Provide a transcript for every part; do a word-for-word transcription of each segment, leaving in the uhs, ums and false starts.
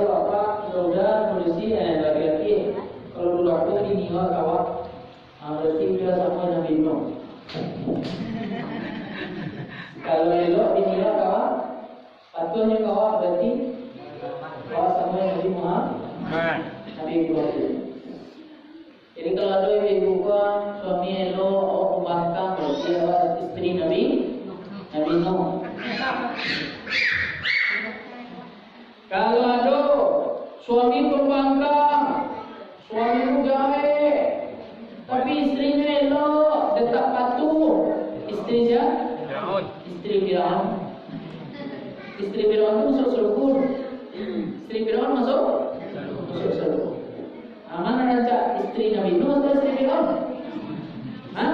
Bapak, mudah-mudahan kondisi, eh, laki-laki, kalau durhaka bini awak ka awak, ah, berarti udah sama Nabi Nuh. Kalau elok bini awak ka awak, patuhnyo ka awak, berarti awak sama Nabi Muhammad. Nabi Ibrahim. Jadi, kalau ado ibu-ibu ko, suami elok, awak pambangkang, berarti awak isteri Nabi, Nabi Nuh. Kalau ado suami pambangkang, suami ko gaek, tapi isterinyo elok, tetap patuh, isteri sia? Firaun. Isteri Firaun. Isteri Firaun tu masuk surga. Isteri Firaun masuk? Masuk surga. Ah, mana rancak, isteri Nabi Nuh atau isteri Firaun? Hah?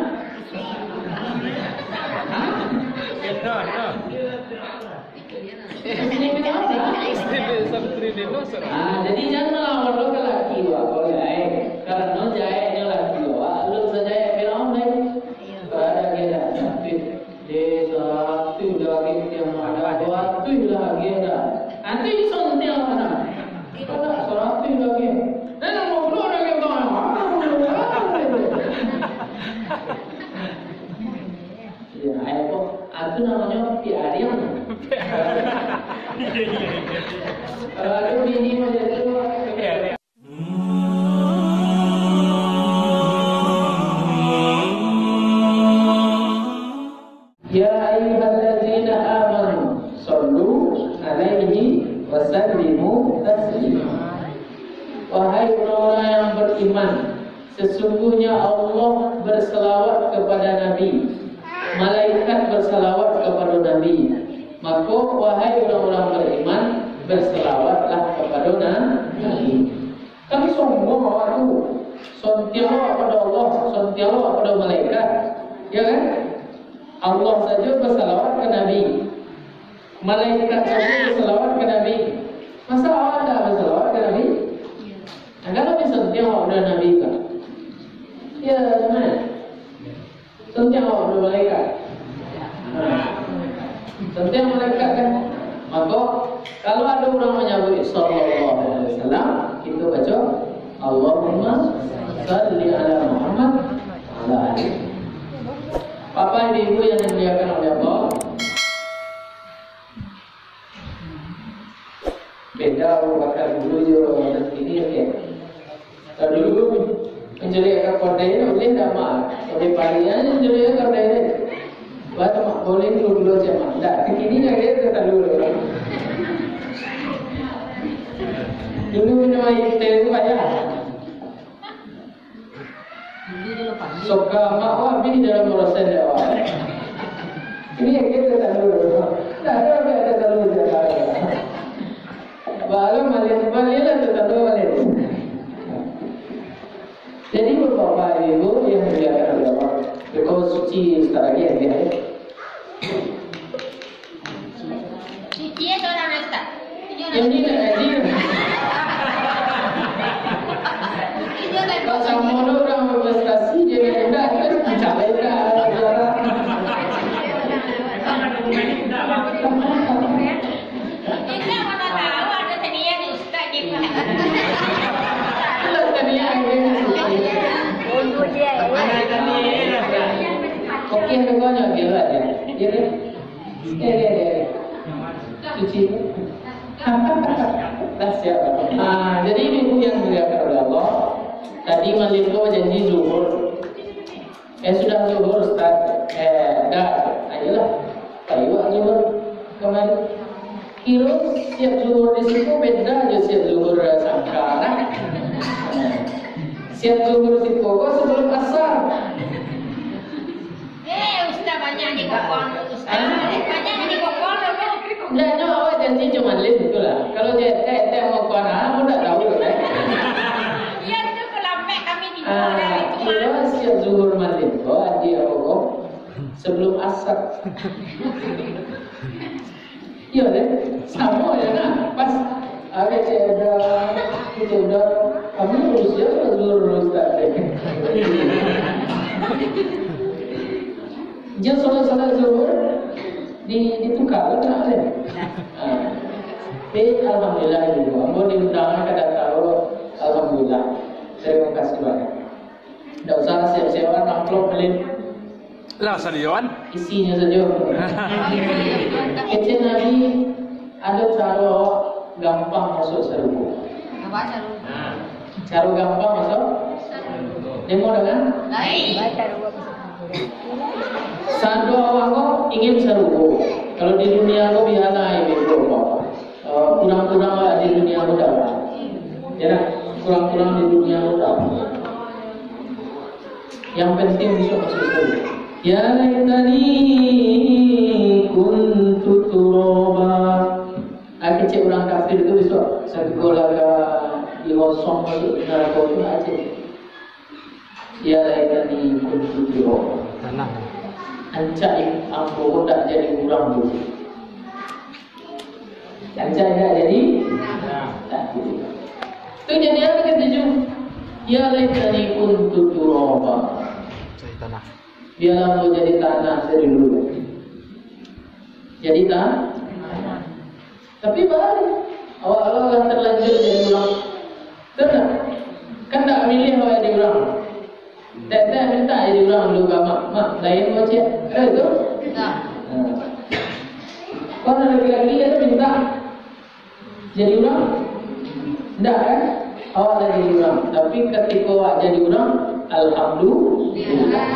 Hah? Isteri Firaun, kan? Isteri Firaun, isteri Nuh, saudara. Ah, jadi jan malawan lo ka laki wak, boleh, eh. Karano jaeknyo laki wak, alun sajaek Firaun, eh. Kada kira, tapi Deh, saratuih lagi yang ada, saratuih lagi dah. Nanti disontiang mana? Kita nak saratuih lagi. Dah nak ngobrol lagi, bang. Ya, ayo, kok. Itu namanya piariang. Iya, iya, iya. Kalau ada bini macam tu, piariang. Ya ayyuhallazina amanu, sallu alaihi wa sallimu taslima. Wahai orang-orang yang beriman, sesungguhnya Allah berselawat kepada Nabi, malaikat berselawat kepada Nabi. Maka, wahai orang-orang beriman, berselawatlah kepada Na-, Nabi. Tapi sombong awak tu. Sontiang awak pada Allah, sontiang awak pada malaikat. Ya kan? Allah saja bersalawat ke Nabi. Malaikat saja bersalawat ke Nabi. Masa awak tak bersalawat ke Nabi? Nah, kalau disontiang awak pada Nabi tu. Ya, kan? Sontiang awak pada malaikat. Nah, sontiang malaikat kan. Maka, kalau ada orang menyebut sallallahu alaihi wasallam, kita baca, "Allahumma salli ala Muhammad wa ala ali." Bapak, Ibu yang dimuliakan oleh Allah, beda Abu Bakar dulu jo nan kini, oke. Kalau dulu mancaliak ka kodai tu, ulih ndak, Mak? Kodai parian mancaliak ka kodai tu. Bah, tu, Mak, boleh dulu-dulu aja, Mak. Ndak, kini nyo dia terlalu dulu. Dulu minum air teh tu payah. Soka mak awak habis dalam urusan dia awak. Ini yang kita tak tahu. Tak ada apa yang kita tahu dia. Baru malian, malian lah kita tahu malian. Jadi, Bapak Ibu yang dimuliakan oleh Allah, kau suci sekali lagi ya, ya. Suci ya seorang Ustaz. Jadi nak ngaji. Kalau sama tu orang berprestasi, dia nak indah, kita dicapai dah juara. Kita mana tahu ada tanian Ustaz je, Pak. Itulah tanian dia. Oke, ada banyak dia lah dia. Dia ni. Eh, dia, dia, dia. Cuci. Dah siap. Ah, jadi, ibu yang dimuliakan oleh Allah, tadi malam tu janji zuhur. Eh, sudah zuhur, Ustaz. Eh, dah. Ayolah. Ayo, zuhur kemari. Kiro siap zuhur di situ beda jo siap zuhur sangka, nah. Siap zuhur situ ko sebelum asar. Eh, Ustaz banyak di kokon tu, Ustaz. Hah? Banyak di kokon tu. Ndak, nyo awak janji jo malam tu lah. Kalau dia tak, tak mau kuana, aku ndak tahu kan. Iya, tu kelambek kami di Ah, itu, kira siap zuhur malam. Oh, adi apa kok? Sebelum asar. Iya deh, sama ya nah. Pas ada cedera, cedera. Kami usia zuhur Ustaz deh. Dia salat-salat zuhur di, ditukar lah nak deh. Ah. Eh, alhamdulillah, ibu. Ambo di Ndak usah siap-siapan amplop bali. Lah, sadiawan. Isinyo sajo. Kecek Nabi, ado caro gampang masuak sarugo. Caro gampang masuak? Demo dengan? Lain. Sado awak ko ingin sarugo. Kalau di dunia ko bialah ingin sarugo. Eh, kurang-kurang lah di dunia ko dapat. Ya kan? Kurang-kurang di dunia ko dapat. Yang penting bisa masuk surga. Ya laitani kuntu turaba. Ah, kecek urang kafir tu besok, sarugo lah ka diosong masuk neraka tu aja. Ya laitani kuntu turaba. Tanah. Ancak ambo ko ndak jadi urang tu. Ancak ndak jadi. Nah, tu. Tu jadi apo katuju? Ya laitani kuntu turaba. Jadi tanah. Bialah ambo jadi tanah sajo dulu. Jadi tanah. Tapi baliak, awak lah terlanjur jadi urang. Betul tak? Kan ndak milih awak jadi urang. Dak, dak minta jadi urang dulu ka mak. Mak, lain ko ciek. Eh, tu? Nah. Kau anak laki-laki, dia tu minta jadi urang? Ndak, kan? Awak lah jadi urang. Tapi ketika awak jadi urang, alhamdulillah.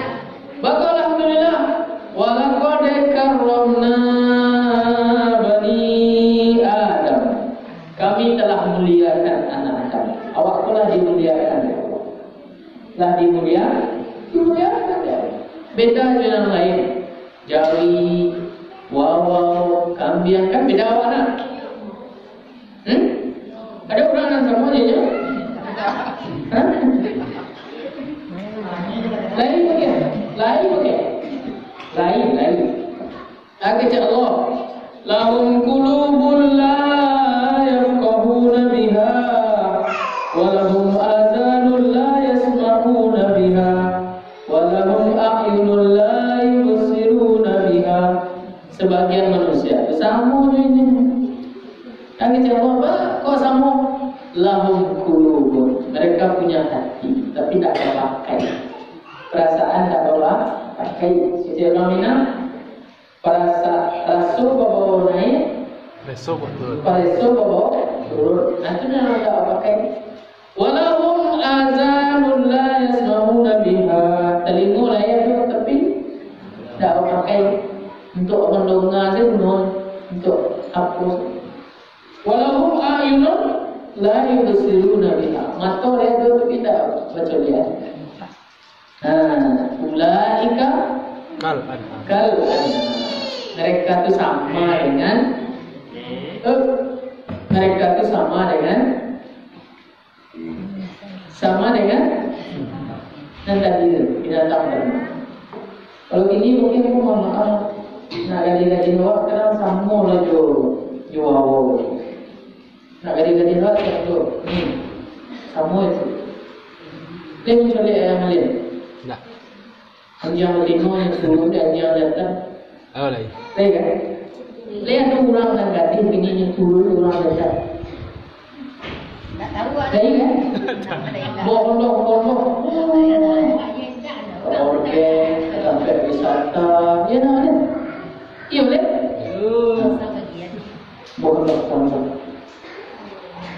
Bako alhamdulillah. Walaqad karramna bani Adam. Kami telah muliakan anak Adam. Awak pun lah dimuliakan. Lah dimulia-, dimuliakan. Beda jo nan lain. Jawi, wawau, kambiang, kan beda awak nak. Hmm? Ado urang nan samo je, je? Hah? Lain bukan? Lain bukan? Lain, lain. Kecek Allah, "Lahum qulubun la yafqahuna biha, wa lahum adhanun la yasma'una biha, wa lahum a'yunun la yubsiruna biha." Sebagian manusia tu samo jo inyo. Kecek Allah, "Ba, kok samo?" "Lahum qulubun." Mereka punya hati, tapi tak terpakai. Perasaan tak terpakai. Kecek Allah, Mina. Parasa-, raso babawo naiak, Reso buat turun. Pareso babawo turun. Nah, itu nan ndak pakai. Walahum azanun la yasma'una biha. Talingo lah ya tu, tapi ndak pakai. Untuk mandonga sajo guno, untuk apo. Walahum a'yunun la yubsiruna biha. Mato lah ya tu, tapi ndak baco dia. Nah, ulaika Kal an'am. Kal an'am. Mereka tu sama dengan, eh, mereka tu sama dengan, sama dengan nan tadi tu, binatang tadi. Kalau kini mungkin aku mohon maaf, nak gadih-gadih awak, kadang samo lah jo, jo awak. Nak gadih-gadih awak, cakap tu. Hmm. Samo itu. Dia menculik ayam lain. Ndak. Anjiang batino nyo turun, anjiang jantan. Oh, lain. Lain kan? Lain tu urang nan gadih, bini nyo turun, urang jantan. Lain kan? Bondok-bondok. Oke, sampai wisata. Ya, namanya. Iyo, lain? Bondok-bondok.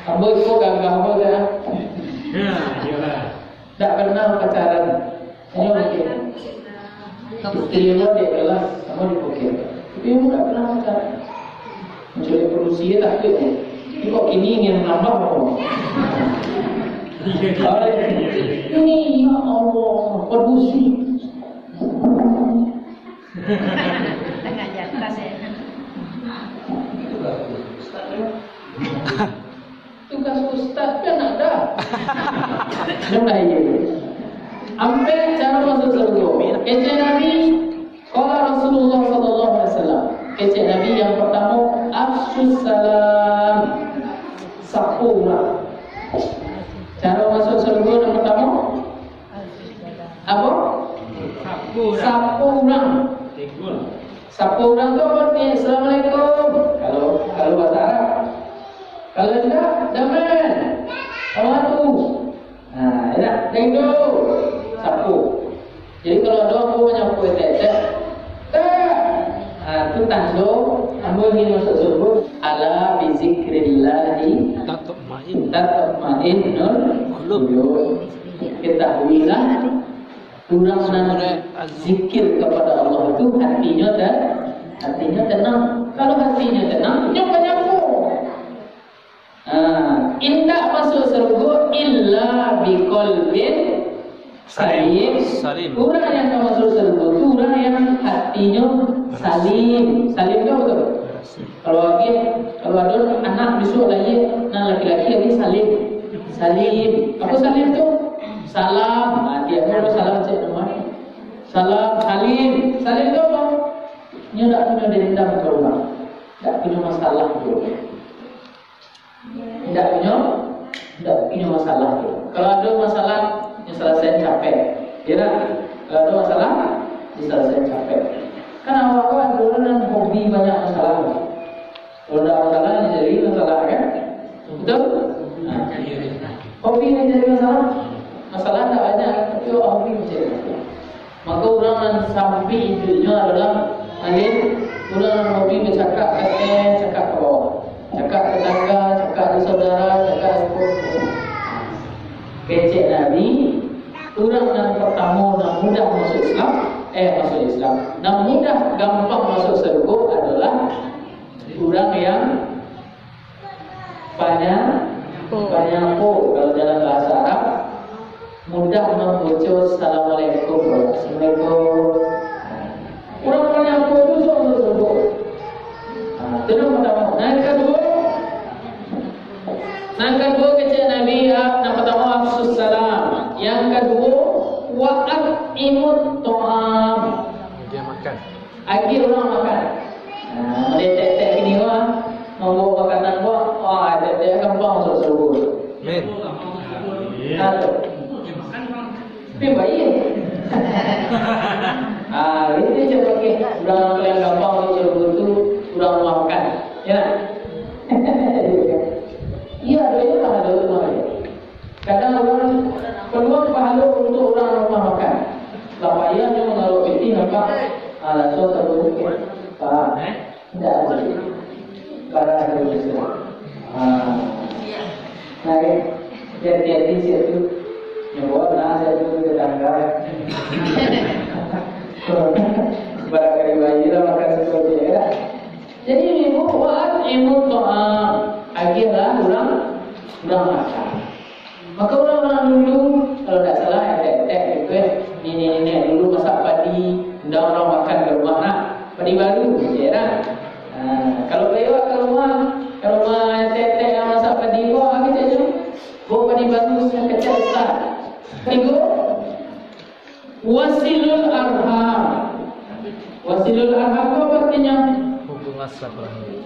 Ambo iko gagah ambo tu, ah. Ya, iyolah. Ndak pernah pacaran. Hanyo mungkin. Istri ambo di kelas, ambo di bukit. Tapi ambo ndak pernah pacaran. Mencari produksi dia takut. Ini kok kini ingin menambah apa? Ini, ya Allah, produksi. Tengah jalan, ya. Tugas ustaz kan ada. Mulai. Ampek caro masuk surga. Kecek Nabi, qala Rasulullah sallallahu alaihi wasallam. Kecek Nabi yang pertama, afsyus salam. Sapu urang. Caro masuk surga yang pertama, apo? Sapu urang. Sapu urang. Tegur. Sapu urang tu apo artinyo? Assalamualaikum. Kalau, kalau bahasa Arab. Kalau indak, daman. Apa tu? Nah, Nah, deng tu, sapu. Jadi, kalau ado ambo manyapu etek-etek, tak. Ah, tu tando ambo ingin masuk surga. Ala bizikrillahi Tatma'in. Tatmainnul Qulub. Qulub. Ketahuilah, urang nan zikir kepada Allah tu hatinyo te-, hatinyo tenang. Kalau hatinyo tenang, nyo manyapu. Ah, indak masuk surga illa biqalbin salim. Salim. Urang yang ka masuk surga tu urang yang hatinyo salim. Salim tu apo tu? Kalau laki, kalau ado anak bisuak lahia, nah, laki-laki lagi salim. Salim. Apo salim tu? Salam. Ah, dia pun salam cek nama. Salam, salim. Salim tu apo? Nyo dak punyo dendam ka urang. Dak punyo masalah ka urang. Indak punyo, indak punyo masalah tu. Kalau ado masalah, nyo salasaian capek. Yo ndak? Kalau ado masalah, nyo salasaian capek. Kan awak ko ado urang nan hobi banyak masalah. Kalau ndak masalah, nyo jadi masalah, kan? Betul? Nah. Hobi mancari masalah. Masalah ndak banyak, tapi awak hobi mancari masalah. Mako, urang nan sampai iduiknyo adolah, alim, urang nan hobi bacakak ka ateh, cakak ka bawah, cakak ka tatangga, cakak ka saudara, cakak ka siko. Kecek Nabi, urang nan partamo nan mudah masuk Islam, eh, masuk Islam, nan mudah gampang masuk sarugo adolah urang yang Panya-, panyapo, kalau dalam bahasa Arab, mudah mambaco assalamualaikum, assalamualaikum. Urang panyapo tu sok masuk sarugo. Ah, tu nan partamo. Nan kaduo, nan kaduo kecek Nabi, ah, nan partamo afsus salam. Yang kaduo, wa at'imut ta'am. Dia makan. Agiah urang makan. Nah, mode etek-etek kini wah, mambawa makanan wah, wah, etek-etek gampang masuk sarugo. Amin. Nah, tu. Tapi baik. Ah, itu cakap ke, urang paling gampang masuk sarugo tu, urang rumah makan. Ya. Iya, ada itu lah, ada rumah makan. Kadang urang paluang pahalo untuak urang rumah makan. Lah payah nyo mangarok pitih nampak, ah, lansuang tabunuah. Paham? Indak ado. Barang ado bisa. Ah. Nah, eh, hati-hati siap tu. Nyo bawa lah siap tu ke tangga. Barangkali bayi lah makan sesuatu ya. Jadi, ibu, wa at'imut ta'am. Agiahlah urang, urang makan. Mako, urang-urang dulu, kalau ndak salah, etek-etek gitu, eh, niniak-niniak dulu masak padi, undang urang makan ka rumah, nah, padi baru, ya, nah. Nah, kalau pai ka rumah, ka rumah etek-etek yang masak padi, wah, keceknyo, bawa padi baru, sakecek besar. Tigo, wasilul arham. Wasilul arham tu apo artinyo? Hubungan silaturahim.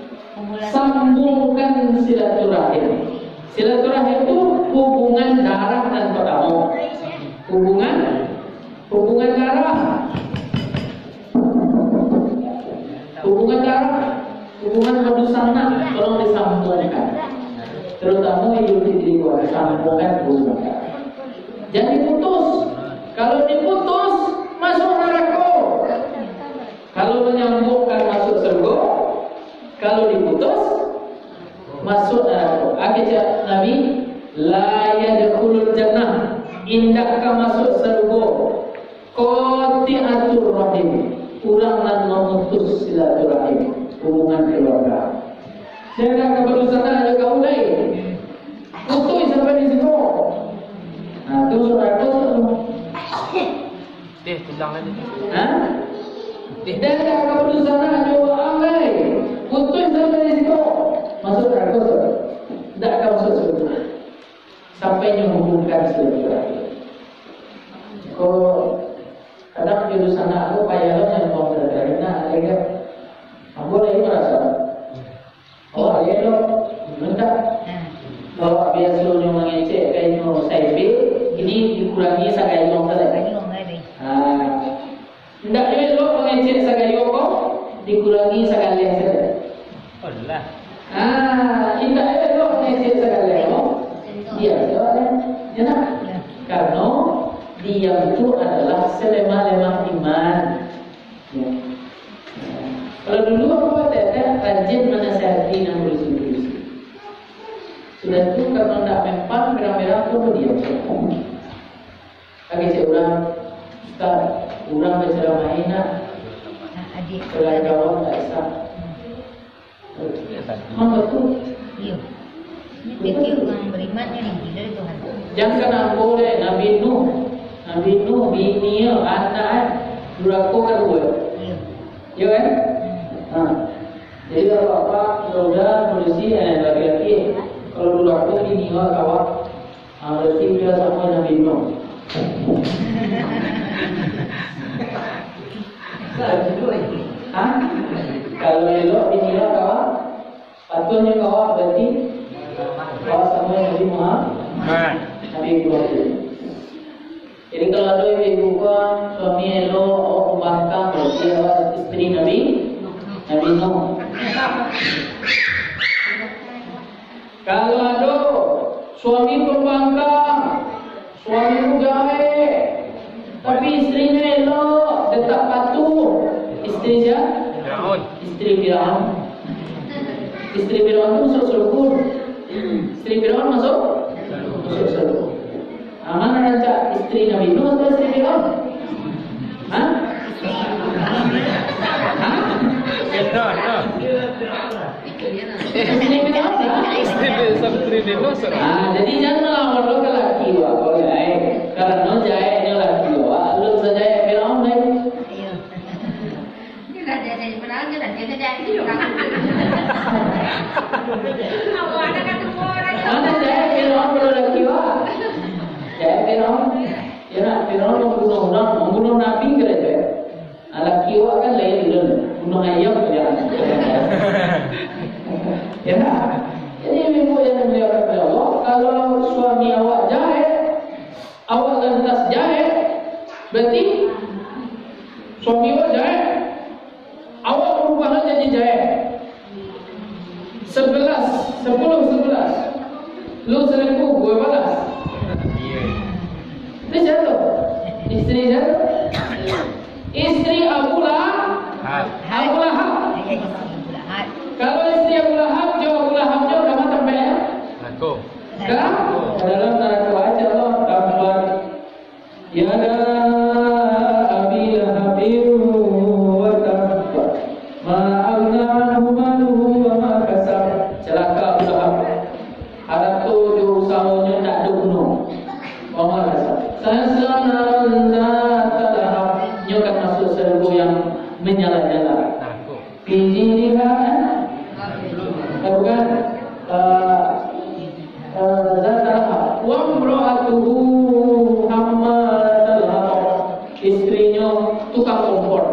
Sambungkan silaturahim. Silaturahim tu hubungan darah nan partamo. Hubungan, hubungan darah. Hubungan darah, hubungan badunsanak, tolong disambungkan. Terutamo Idul Fitri ko, disambungkan hubungan darah. Jan diputus. Kalau diputus, masuk narako. Kalau manyambungkan, masuk sarugo. Kalau diputus, masuk narako. Apo kecek Nabi, la yadkhulul jannah, indak ka masuk sarugo. Qati'atur rahim, urang nan mamutus silaturahim, hubungan keluarga. Jangan ka badunsanak jo kaum lain. Putus sampai di situ. Nah, tu saudara tu. Eh, tulang lagi. Hah? Eh. Jangan ka badunsanak jo urang lain. Putus sampai di situ. Masuk neraka tu. Ndak ka masuk surga. Sampai nyo hubungkan silaturahim. Ko, kadang jo dunsanak ko payah lo nyo ngomong dari nak, dari kan. Ambo lai maraso. Awak elok, mintak. Awak biasonyo mangecek kainyo saimbe, kini dikurangi sagayuang sajo. Sagayuang sajo. Ah. Ndak elok mangecek sagayuang ko, dikurangi sagaleh sajo. Alah. Ah, indak elok mangecek sagaleh ko. Iya, elok kan? Ya nak? Ya. Kan? itu adalah selemah-lemah iman. Ya. Kalau dulu aku kata rajin menasihati nan berisi-berisi. Sudah tu kalau ndak mempan berang-berang tu diam. Lagi cek urang, "Ustaz, urang bacaramahi nak, kalau kawan tak sah." Mangko tu. Iyo. Ini pikir urang beriman ni gila Tuhan. Jangan ambo deh, Nabi Nuh. Nabi Nuh, bini, anak, eh. Durako kaduo. Iyo. Iyo kan? Hmm. Ha. Jadi kalau apa, mudah-mudahan polisi, eh, laki-laki, kalau durako bini awak, awak. Ah, berarti dia sama Nabi Nuh. Hah? Kalau elok bini awak, kawan, patuhnyo kawan, berarti kawan sama Nabi Muhammad. Nabi Ibrahim. Jadi kalau ada ibu-ibu kan, suami elok, awak pembangkang, berarti awak isteri Nabi, Nabi Nuh. Kalau ado suami pembangkang, suami tu gaek, tapi istrinyo elok, tetap patuh, istri sia? Firaun. Istri Firaun. Istri Firaun tu masuk surga. Istri Firaun masuk? Masuk surga. Ah, mana rancak istri Nabi Nuh atau istri Firaun? Hah? Hah? Firaun, Firaun. Istri Firaun, ha? Istri Firaun, istri Firaun, Firaun. Ah, jadi jangan melawan lo ke laki wak, kau jahek. Karena jaheknya laki wak, lo saja Firaun, baik. Iyo. Dia dah jadi, padahal dia dah jadi, dia dah jadi orang. Awak ada kat rumah orang. Mana jahek Firaun kalau laki wak? Jahek Firaun. Ya nak, Firaun membunuh orang, membunuh Nabi kira-kira. Nah, laki awak kan lain dulu. Bunuh ayam tu jangan. Ya nak? Jadi, ibu yang dimuliakan oleh Allah, kalau suami awak jahek, awak lantas jahek, berarti suami awak jahek, awak berubahlah jadi jahek. Sebelas, sepuluh, sebelas. Lu selingkuh, gue balas. Iya. Itu jatuh. Istri jatuh. Istri Abu Lahab. Hab. Abu Lahab. Kalau istri Abu Lahab, jo Abu Lahab, jo kama tampek? Neraka. Ka? Ka dalam neraka aja Allah, tambah. Yada Abi Lahabin wa tab, ma aghna anhu maluhu wa ma kasab. Celaka Abu Lahab. Harato jo usahonyo ndak ado guno. Wa ma kasab. Sayasla naran dzata lahab. Nyo akan masuk surga yang menyala-nyala. Fi jidha, eh, bukan, eh, eh, dzata lahab. Wa imra'atuhu hammalatal hatab. Istrinyo tukang kompor.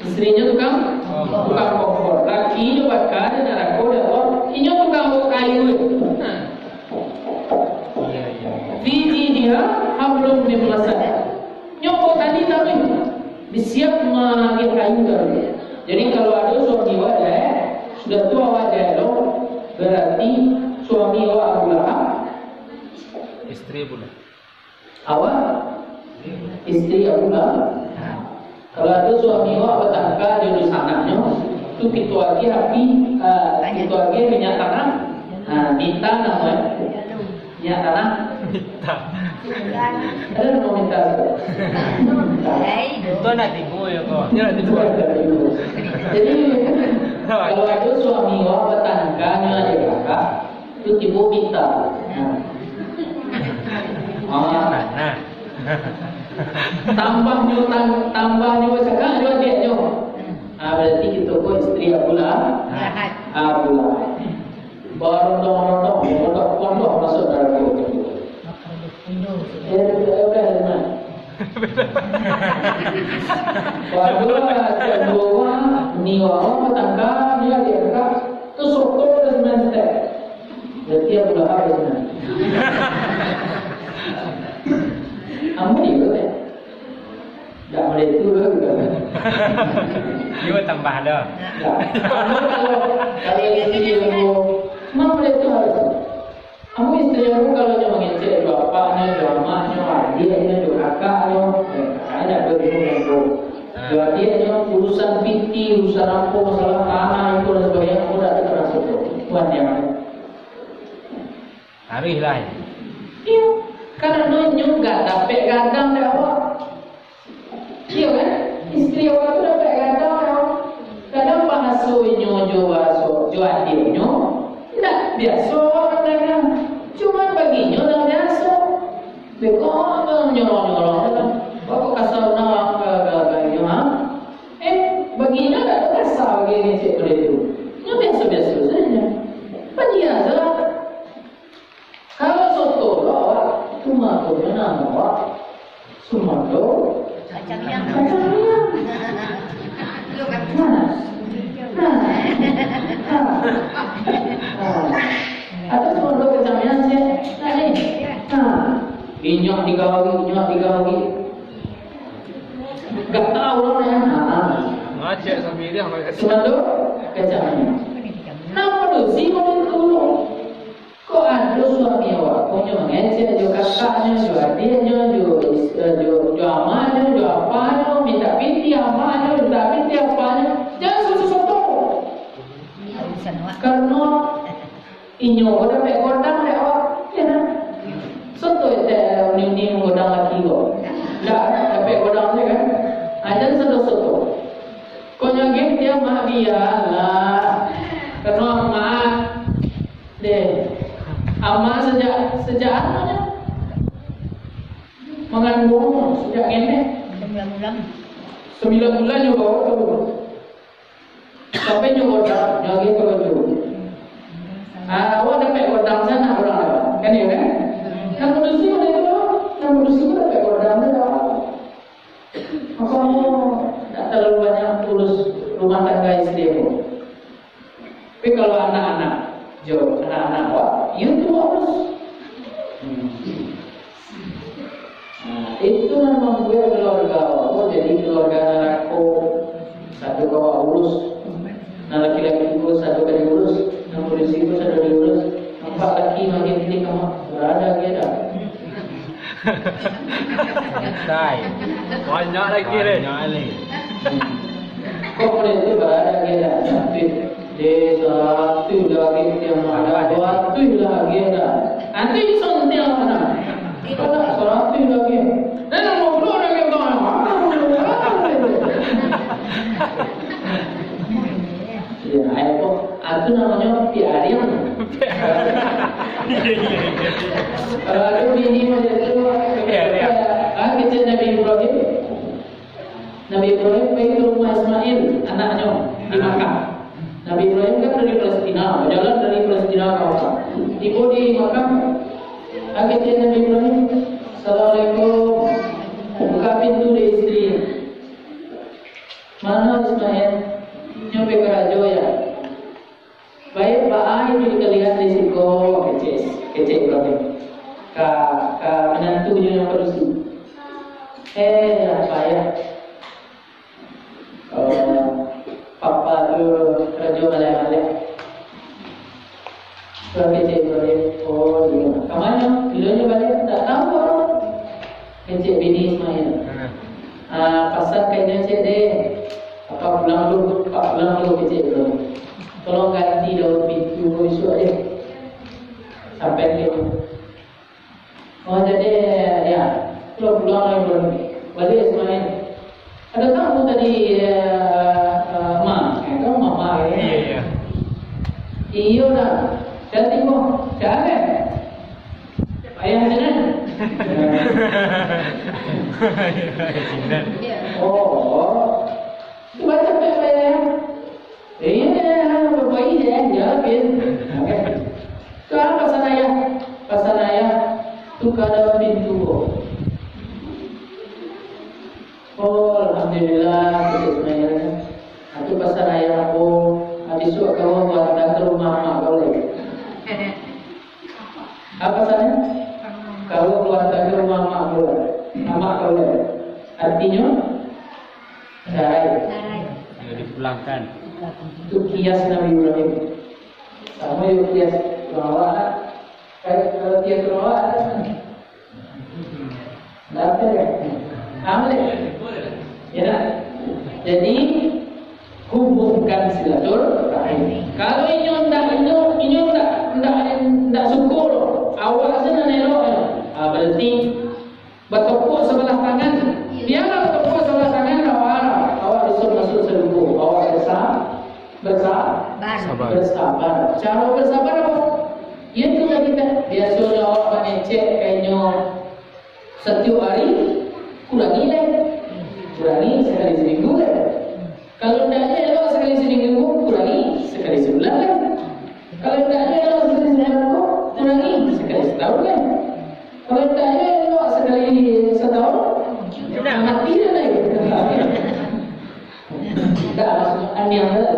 Istrinyo tukang, tukang kompor. Lakinyo bakal di narako dek Allah. Inyo tukang bawok kayu. Nah. Fi jidha hablum min masad. Nyo ko tali taruih, bisiap maagiah kayu taruih. Jadi, kalau ado suami awak jahek, sudah tu awak jahek lo, berarti suami awak Abu Lahab. Istri Abu Lahab. Awak? Istri Abu Lahab. Kalau ado suami awak batangka jo dunsanaknyo, tu kito agiah api, ah, kito agiah minyak tanah. Nah, minta namonyo. Minyak tanah. Minta. Ado namo minta tu? Itu nak tigo ya, kok. Ya, nak tigo. Jadi, kalau ado suami awak batangka jo adik kakak, tu tibo minta. Nah. Ah. Nah. Tambahnyo, tam-, tambahnyo bacakak jo adiknyo. Ah, berarti kito ko istri Abu Lahab. Lahab. Abu Lahab. Barondong-rondong, pondok-pondok masuk dalam kubur. Eh, eh, udah, udah. Waduh, cek dua orang, ni orang batangka, ni adik kakak, tu soto dah semester. Berarti Abu Lahab dah semester. Amun ikut, eh? Ndak boleh tu lah, gitu. Iyo tambah dah. Ndak. Kalau, kalau istri ilmu, memang boleh tu harus. Kamu istri aku kalau nyo mangecek jo bapaknyo, jo amaknyo, adiknyo, jo Jadi, nyo urusan pitih, urusan apo, masalah tanah itu dan sebagainya, kamu dak ado pernah sentuh. Tuhan yang Arih lah. Iyo, karano nyo gak dapek gadang dek awak. Iyo kan? Istri awak tu dapek gadang dek awak. Kadang bahaso inyo jo bahaso jo adiak nyo, ndak biaso awak mandanga. Cuman bagi nyo lah biaso. Beko nyorong-nyorong tu kan. Bako kasar nak ka, ka, ka inyo, ha? Eh, bagi inyo tak ada kasar bagi ngecek pada itu. Inyo biasa-biasa saja. Bagi aja lah. Kalau soto tu awak, cuma tu namo awak. Sumanto. Kacang miang. Kacang miang. Nah. Nah. Nah. Nah. Atau sumanto kacang miang sih. Nah, ni. Nah. Inyo digawi, inyo digawi. Gak tahu lah, ya. Nah. Ngacek sambil dia, ngacek. Sumanto kacang miang. Napa tu? Si mau dulu. Kok ado suami awak ko nyo mangecek jo kakaknyo, jo adiaknyo, jo, jo, jo amanyo, jo apanyo, mintak pitih amanyo, mintak pitih apanyo, jan soto-soto. Karano inyo ko dapek godang dek awak, yo kan? Soto etek uni-uni manggodang laki ko. Dak dapek godang tu kan? Ah, jan soto-soto. Kok nyo gek dia mak dia lah. Karano mak Deh, ama sajak, sajak anu nyo manganduang, sajak ngenek. Sambilan bulan. Sambilan bulan nyo bawa tu. Sampai nyo godang, nyo lagi ka baju. Ah, awak dapek godang sanak urang awak. Kan iyo kan? Nan padusi buliah tu, nan padusi tu dapek godang tu dah. Mako, ndak talalu banyak urus rumah tangga istri ko. Tapi kalau anak-anak, jo, anak-anak awak, iyo tu urus. Hmm. Nah, itu nan mambuek keluarga awak ko jadi keluarga narako. Satu ka awak urus, nan laki-laki urus, satu ka diurus, nan padusi ko satu diurus. Nampak laki makin ini kamu berada dia dah. Santai. Banyak lagi, deh. Banyak lagi. Kok boleh tu barada lagi dah? Cantik. Deh, satu lagi yang ada. Satu lagi dah. Nanti disontiang mana? Kita tak satu lagi. Dan nomor dua lagi yang tahu. Iya, ayo kok. Ah, tu namonyo piariang. Iya, iya, iya. Kalau ada bini macam tu, iya, iya. Ah, kecek Nabi Ibrahim. Nabi Ibrahim pai ka rumah Ismail, anaknyo, di Makkah. Nabi Ibrahim kan dari Palestina, bajalan dari Palestina ka Makkah. Tibo di Makkah, ah, kecek Nabi Ibrahim, "Assalamualaikum." Buka pintu dek istri. "Mano Ismail?" "Nyo pai karajo, Yah." "Baiak, baa itu dikalian di siko?" kecek, kecek Ibrahim. Ka, ka minantunyo nan padusi. "Eh, apa, Yah? Eh, papa tu karajo maleh-maleh." Kecek Ibrahim, "Oh, iyo. Ka mano? Bilo nyo baliak?" "Ndak tahu, Bang." Kecek bini Ismail. Hmm. "Ah, pasan ka inyo, cek deh. Apa pulang dulu, apa pulang dulu," kecek Ibrahim. "Tolong ganti daun pintu ko bisuak deh." Sampai ke, "Oh, jadi, ya, pulang, pulang lah, Ibrahim." Baliak Ismail. "Ada tamu tadi, eh, eh, Ma?" Eh, kan Mama, ya. Iya, iya. "Iyo dah. Jadi, kok, jangan. Ayah Jinan." Jinan. "Oh, itu baca baik-baik, ya." "Iya, baik-baik, ya, ya, Bin." Oke. "Itu apa pasan ayah?" "Pasan ayah, tu ka dalam pintu ko." "Oh, alhamdulillah," kecek Ismail. "Itu pasan ayah ko, bisuak kawa kuantar ka rumah amak kau lai." "Apa pasannya?" "Kawa kuantar ka rumah amak kau lai. Amak kau lai." Artinyo, carai. Carai. Ya, dipulangkan. Itu kias Nabi Ibrahim. Samo jo kias urang awak lah. Kayak kalau kias urang awak lah. Ndak ado, ya? Paham, dek? Ya, dak? Jadi, hubungkan silaturahim. Kalau inyo ndak, inyo, inyo ndak, ndak, ndak suko doh, awak se nan elok, ah, berarti batokok sabalah tangan. Biarlah batokok sabalah tangan, awak, awak disuruh masuk sarugo, awak bersa-, bersa-, Sabar. Bersabar. Caro bersabar apo? Itu tadi kan, biasonyo awak mangecek ka inyo satiok hari, kurangi lai. Kurangi sakali saminggu lai. Kalau ndak elok sakali saminggu, kurangi sakali sabulan lai. Kalau ndak elok sakali sabulan, kurangi sakali satahun lai. Kalau ndak elok sakali satahun, mati dah lai. Ndak, maksudnyo aniang lah.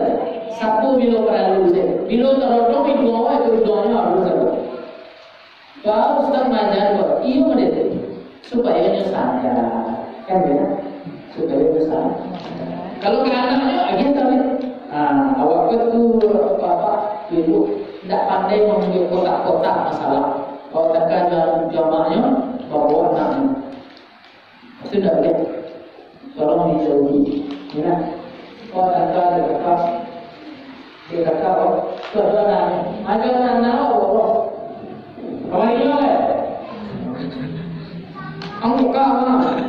Sapo bilo paralu se. Bilo tarodong iduang awak, itu iduangnyo harus sapo? Pak Ustaz maja ko, iyo model tu. Supayo nyo sadar. Kan, yo? Supayo nyo sadar. Kalau ka anaknyo, agiah tadi. Ah, awak ko tu, bapak, ibu, ndak pandai mambuek kotak-kotak masalah. Awak taka ja-, jamaknyo, babawa anaknyo. Sudah, ya. Tolong dijauhi. Ya. Oh, tak ada, tak ada. Dia tak tahu. Tu ada anak. Ada anak, anak, oh. Kawan dia, eh? Kamu buka, mana?